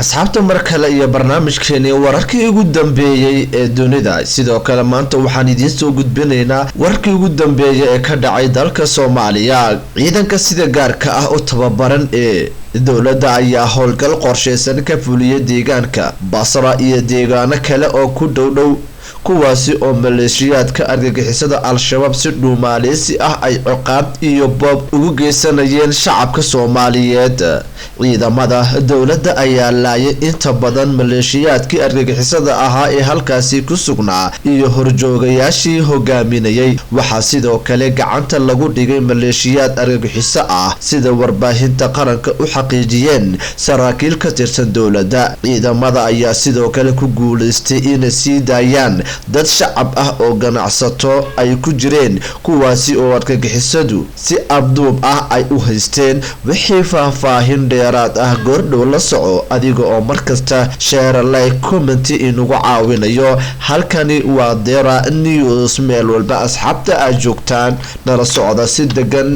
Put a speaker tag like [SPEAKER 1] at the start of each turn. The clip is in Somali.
[SPEAKER 1] Asxaabta, mar kale iyo barnaamijkeenii wararkii ugu dambeeyey ee dunida. Sidoo kale maanta waxaan idiin soo gudbinaynaa wararkii ugu dambeeyay ee ka dhacay dalka Soomaaliya. Ciidanka sida gaarka ah u tababaran ee dowladda ayaa howlgal qorsheysan ka fuliyay deegaanka Basra iyo deegaano kale oo ku dhowdhow, kuwaasi oo maleeshiyaadka argagixisada Al-Shabaab si dhuumaaleysi ah ay ciqaab iyo boob ugu geysanayeen shacabka Soomaaliyeed. Ciidamada dowladda ayaa laayay inta badan maleeshiyaadkii argagixisada ahaa ee halkaasi ku sugnaa iyo horjoogayaashii hogaaminayay. Waxaa sidoo kale gacanta lagu dhigay maleeshiyaad argagixiso ah, sida warbaahinta qaranka u xaqiijiyeen saraakiil ka tirsan dowladda. Ciidamada ayaa sidoo kale ku guuleystay inay sii daayaan dad shacab ah oo ganacsato ay ku jireen, kuwaasi oo argagixisadu si abduub ah ay u haysteen. Wixii faahfaahin dheeraad ah goordhow la soco, adiga oo markasta share, like, comment inugu caawinayo. Halkani waa Dera News. Meel walba asxaabta aad joogtaan nala socda si degan.